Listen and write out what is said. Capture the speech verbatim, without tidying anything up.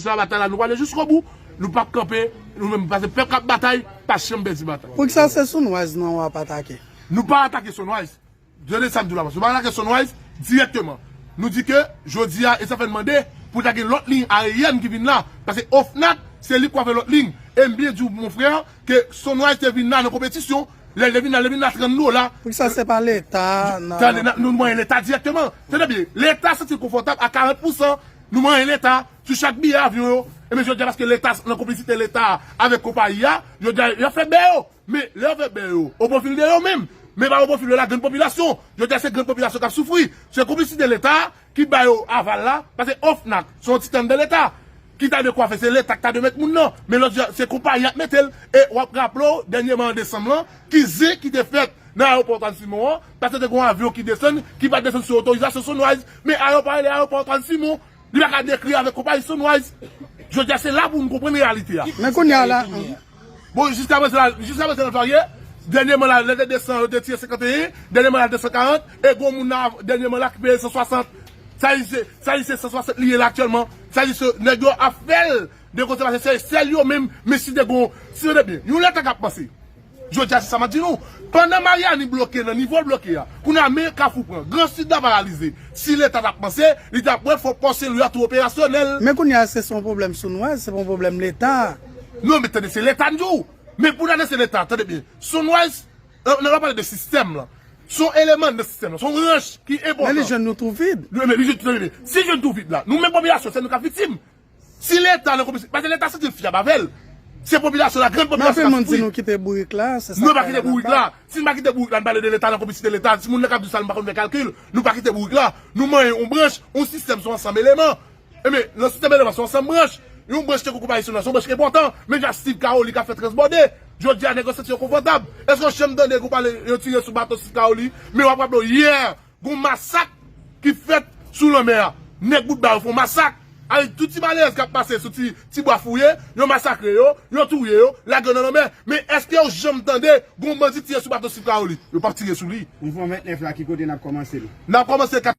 Sa batay la, nou prale jiskobou, nou p ap kanpe, nou menm, paske pèp k ap batay, pa janm pèdi batay. Poukisa se Sunrise non w ap atake? Nou pa atake Sunrise. Tande sa m di w la, nou pa atake Sunrise dirèkteman. Nou di ke, jodi a, e sa fè n mande pou ta gen lòt liy aeryèn ki vin la. Paske OFNAC, se li k wè lòt liy. E m byen di w, mon frè, ke Sunrise te vin la nan konpetisyon, lè l te vin la, l te vin la trant dola. Poukisa se pa Leta nan... Tande, n ap, nou manyen Leta dirèkteman. Tande byen, Leta santi l konfòtab a karant pousan. Nou manyen Leta sou chak biyè avyon yo. Ebyen, jodi a, paske Leta, nan konplisite Leta avèk konpayi a, jodi a, y ap fè bè yo. Men, lè yo fè bè yo, o pwofil de yo menm. Men pa o pwofil de lagrann popilasyon. Jodi a, se grann popilasyon k ap soufri. Se konplisite Leta ki ba yo aval la, paske OFNAC, se yon ti tann de Leta. Ki ta dwe kwafe, se Leta ki ta dwe met moun nan. Men lòt jan, se konpayi ap mete l. E w ap raple w, dènyèman an desanm lan, ki zen ki te fèt nan ayewopò Antoine Simon an, paske te gen yon avyon ki desann, ki pa t desann sou otorizasyon Sunrise. Men ayewopò a rele ayewopò Antoine Simon. Li pa ka dekri avèk konpayi Sunrise. Jodi a, se la pou nou konprann reyalite a. Men kounye a la, Bon, jiska prezan la, jiska prezan nan varye, dènyèman la, lè te de san, yo te tiye senkanteyen, dènyèman la, de san karant, e gon moun la, dènyèman la, ki peye san swasant. Sa di se, sa di se san swasant li ye la aktyèlman. Sa di se, nèg yo ap fè l de kote pase se sèl yo menm, men si te gon, si yo te byen. Yon Leta k ap panse. Jodi a, se sa m ap di nou. Pandan Maryani bloke nan nivo l bloke a, kounye a, men Kafou pran, Gran Sid la paralize. Si Leta t ap panse, li t ap wè fò pò Sen Lwi a tou operasyonèl. Men kounye a, èske se yon pwoblèm Sunrise, se pa yon pwoblèm Leta? Non, men tande, se Leta n di w. Men pou n adrese Leta, tande byen. Sunrise, euh, nou pa pale de sistèm lan. Se yon eleman nan sistèm lan. Se yon branch ki enpòtan. Men li jwenn nou tou vid. Non, men li jwenn tou vid. Si jwenn tou vid la, nou menm popilasyon, se nou k ap viktim. Si Leta nan konplisite, paske Leta santi l fyab avè l. Se popilasyon la, grann popilasyon k ap soufri. Men anpil moun di nou kite bourik la, se sa k fè la. Nou pa kite bourik la. Si n pa kite bourik la, n pale de Leta nan konplisite Leta. Si moun nan k ap di sa, nou pa konn fè kalkil. Nou pa kite bourik la. Nou manyen yon branch, yon sistèm, se yon ansanm eleman. Ebyen, nan sistèm eleman, se yon ansanm branch. Yon branch tankou konpayi Sunrise, se yon branch ki enpòtan. Men jan Steve Caroli k ap fè transbòde. Jodi a, nèg yo santi yo konfòtab. Èske w janm tande yo pale, yo tire sou bato Steve Caroli? Men w ap raple w, yè, gon masak ki fèt sou lanmè a. Nèg Boutba yo fè yon masak. Avèk tout ti malerèz k ap pase sou ti, ti bwa fouye, yo masakre yo, yo touye yo, lage yo nan lanmè. Men èske w janm tande gon bandi tire sou bato Steve Caroli? Yo p ap tire sou li. Mouvman vennèf la, ki kote n ap kòmanse l? N ap kòmanse kat